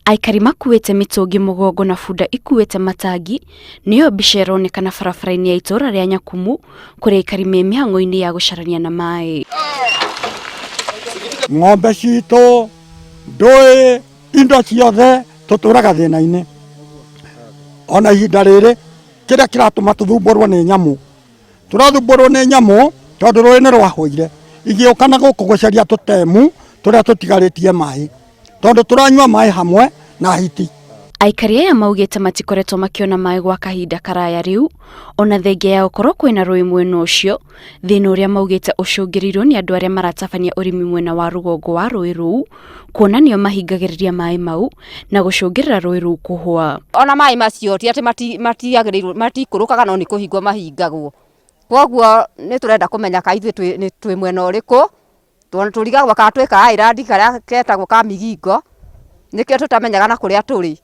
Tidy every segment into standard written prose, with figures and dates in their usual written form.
Aikari makuĩte mĩtũngi mũgongo na bunda ikuĩte matangi nĩyo mbica ĩronekana barabara-inĩ ya itũra rĩa Nyakumu kũrĩa aikari me mĩhang'o-inĩ ya gũcarania na maĩ. Ng'ombe citũ, ndũĩ, indo ciothe tũtũraga thĩna-inĩ. Ona ihinda rĩrĩ kĩrĩa kĩratũma tũthumbũrwo nĩ nyamũ, tũrathumbũrwo nĩ nyamũ tondũ rũĩ nĩ rwahũire igĩũka na gũkũ gũcaria tũtemu tũrĩa tũtigarĩtie maĩ tondũ tũranyua maĩ hamwe na hiti. Aikari aya maugĩte matikoretwo makĩona maĩ gwa kahinda karaya rĩu ona thengia ya gũkorwo kwĩna rũĩ mwena ũcio, thĩna ũrĩa maugĩte ũcũngĩrĩirio nĩ andũ arĩa maratabania ũrĩmi mwena wa rũgongo wa rũĩ rũu kuona nĩo mahingagĩrĩria maĩ mau na gũcũngĩrĩra rũĩ rũu kũhũa. Ona maĩ macio ti atĩ matiagĩrĩirwo matikũrũkaga no nĩ kũhingwo mahingagwo. Koguo nĩ tũrenda kũmenya kana ithuĩ twĩ mwena ũrĩkũ, tondũ tũrigagwo kana twĩ ka island karĩa getagwo ka Migingo, nĩkĩo tũtamenyaga na kũrĩa tũrĩ.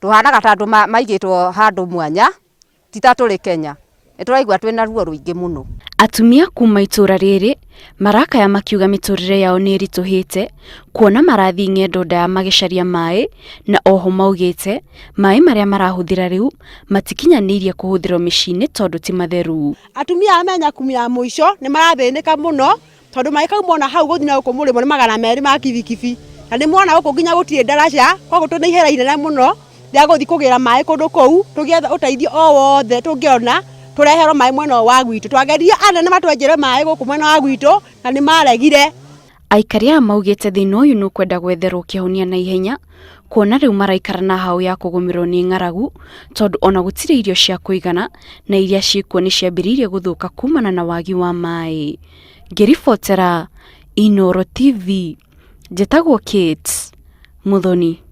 Tũhanaga ta andũ maigĩtwo handũ mwanya. Ti ta tũrĩ Kenya. Nĩ tũraigua twĩna ruo rũingĩ mũno. Atumia kuma itũra rĩrĩ marakaya makiuga mĩtũrĩre yao nĩ ĩritũhĩte kuona marathiĩ ng'endo ndaya magĩcaria maĩ na oho maugĩte maĩ marĩa marahũthĩra rĩu matikinyanĩirie kũhũthĩrwo mĩciĩ-inĩ tondũ ti matheru. Atumia aya me Nyakumu ya mũico nĩ marathĩnĩka mũno tondũ maĩ kauma ona hau gũthiĩ na gũkũ mũrĩmo nĩ 200 ma kibikibi na nĩ mwana gũkũ nginya gũtirĩ ndaraca koguo twĩna ihera inene mũno rĩa gũthiĩ kũgĩra maĩ kũndũ kũu tũgĩetha ũteithio o wothe tũngĩona tũreherwo maĩ mwena ũyũ wa gwitũ. Twageririe anene matwenjere maĩ gũkũ mwena wa gwitũ na nĩ maregire. Aikari aya maugĩte thĩna ũyũ nĩ ũkwenda gwetherwo kĩhonia na ihenya kuona rĩu maraikara na hau ya kũgũmĩrwo nĩ ng'aragu tondũ ona gũtirĩ irio cia kũigana na iria ciĩkuo nĩ ciambĩrĩirie gũthũka kumana na wagi wa maĩ. Ngĩribotera Inooro TV, njĩtagwo Kate Muthoni.